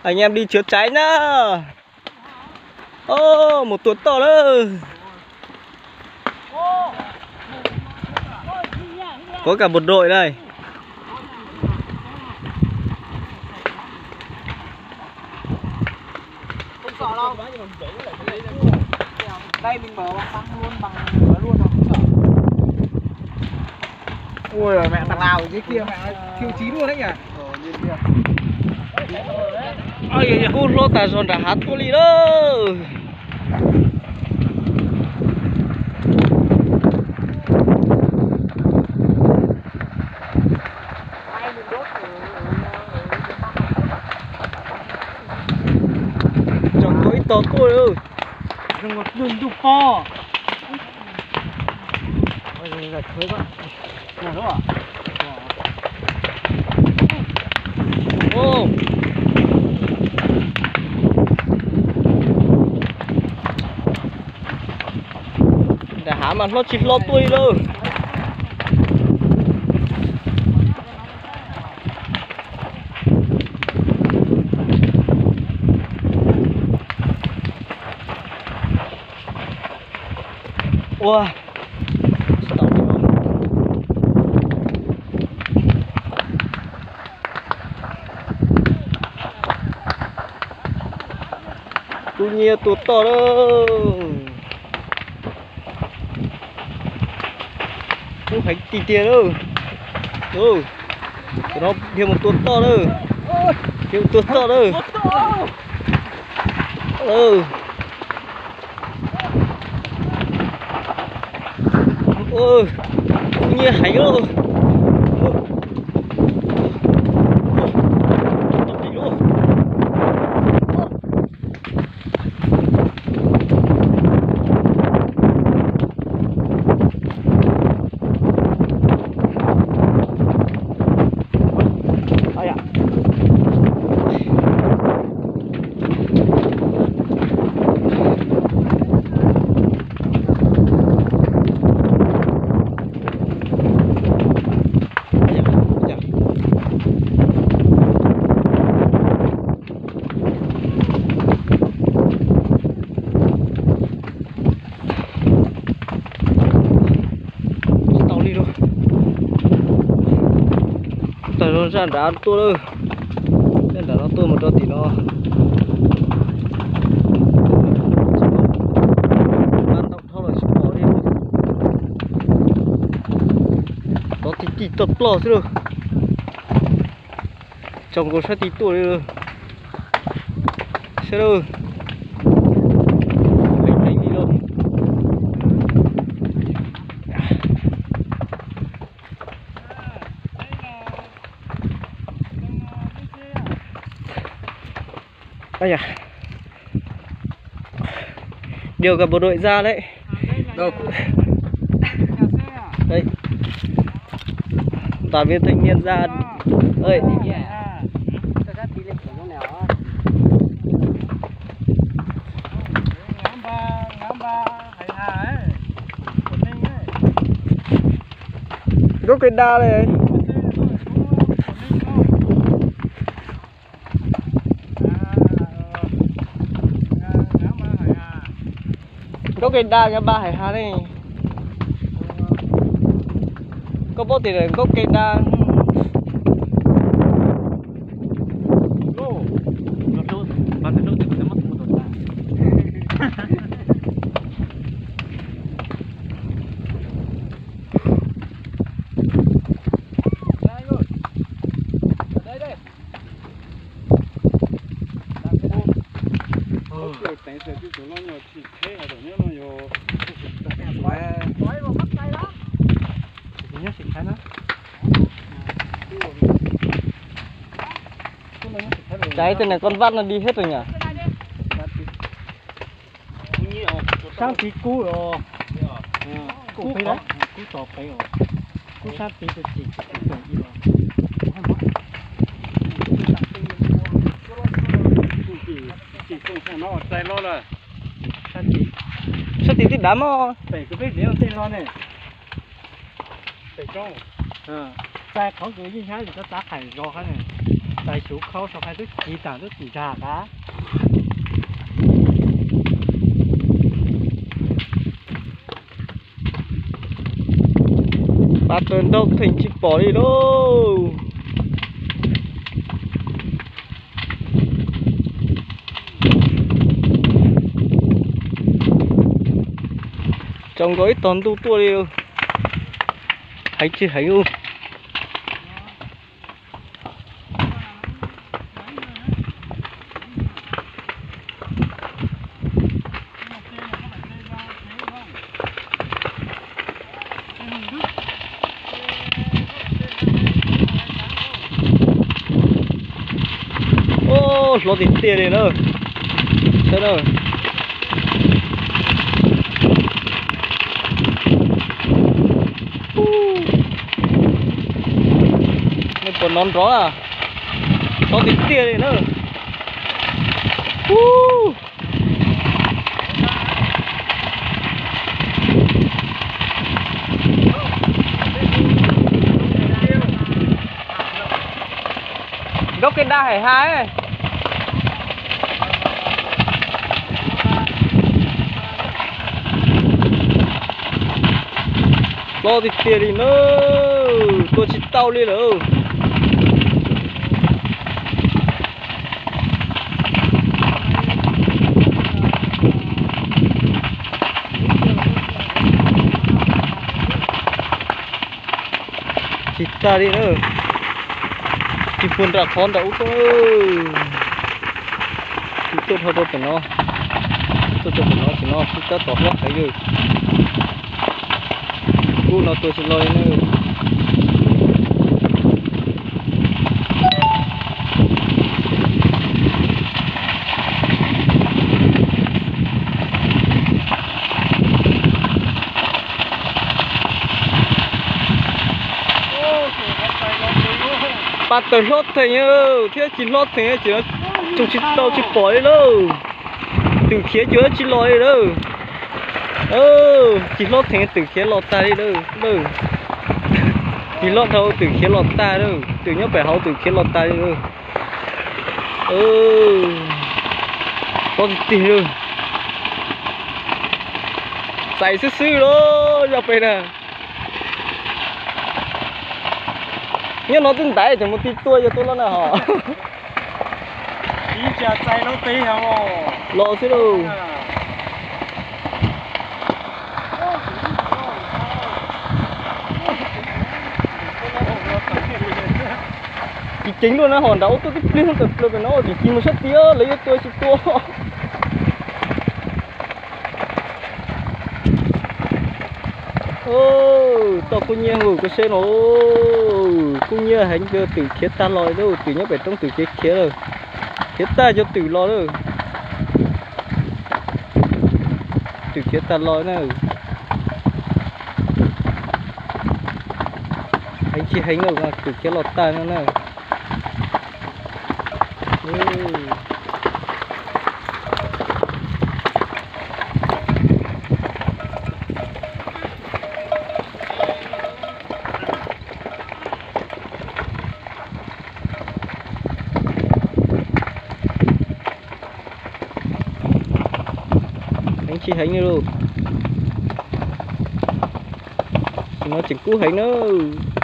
Anh em đi chữa cháy nhá. Ô, một tua to lắm. Có cả bộ đội đây. Đây mình mở bằng, bằng luôn, bằng luôn rồi không sợ. Ui, mẹ thằng Lào dưới kia mẹ thiêu chí luôn đấy nhỉ. Ui, kub hlob tag zog nram hav tuaj li lawm. Tseem muaj ib tog tuaj lawm. Zoo nkaus ntuj pob. Nram hav mas hlob tsis hlob tuaj li lawm. Ua, tus nyiam tua toj lawm. Kub heev tiag tiag lawm. Cov no dhia mus tua toj lawm. Dhia mus tua toj lawm. Kub nyiam heev lawm. Tsis tau li lauj. Tawm zog zaj nrad tuaj lawm. Zaj nrad no tuaj mus rau tim no. Pab ntau dhau los tsis pom li. Tod ti ti toj ploj xwb lauj. Tsaus nkaus sab tid tuaj li lauj. Sab lauj. Heev heev li lauj. Ây da. Điều cả bộ đội ra đấy. Đâu? Đấy. Đoàn viên thanh niên ra. Ơi. Gốc cây đa này. Gốc cây đa cho ba hải hà này. Có bốn tỷ này gốc cây đa. Cháy tên này con vắt nó đi hết rồi nhỉ? Sab tid kub os. Kub peb, kub tod peb os. Kub sab tid tus txim kub tseem ib los. Sab tid, sab tid twb dav mog. Txais qhov kws yeej hnab txav qhaim zos qhov ne. Tais xyuv khau sau khai twb ci tas twb nrag qab. Pab taws ntaub theej tsis pom li lauj. Tsaus nkaus ib tog ntuj tuaj li. Heev tsis heev ub. Hlob tiag tiag li na. Saib na. Nej puas hnov nrov na? Hlob tiag tiag li na. Nkaub kev daj hais hais. Hlob tiag tiag li na, tua tsis tau li lawm. Tsis tag li na, tsis puag nram qhov nram ub tuaj. Tsis tuaj dhau rau pem no, tuaj rau pem no ces no twb tab tom hlob heev li. Kub no tua tsis los li na. Pab taws hlob theem thiab tsis hlob theem ces tsuas tsis tau tsis pom li lauj. Twm khiav cuag tsis los li lauj. Tsis hlob theem twm khiav los tag li lauj. Tsis hlob dhau twm khiav los tag lauj. Twm nyob pem hauv twm khiav los tag li lauj. Hlob tiag tiag lauj. Txais xwb xwb lauj, yog pem na. Nyob no twb ntaiv tseem mus ti tua yog tua los na ho. Los xwb lauj. Tsis ceev luaj na, ho nrad ua tuaj tib pliag tawm plaws pem no, tsis mus sab tid lawv yuav tua tsis tua. Toj kub nyiab hauv koj seb no, kub nyiab heev, twm khiav tag los li, twm nyob pem roob twm khiav khiav lawm, khiav tag cov twm los lawm. Twm khiav tag los na. Heev tsis heev, twm khiav los tag no na. Heev tsis heev li lauj. Tam sim no tseem kub heev nawb.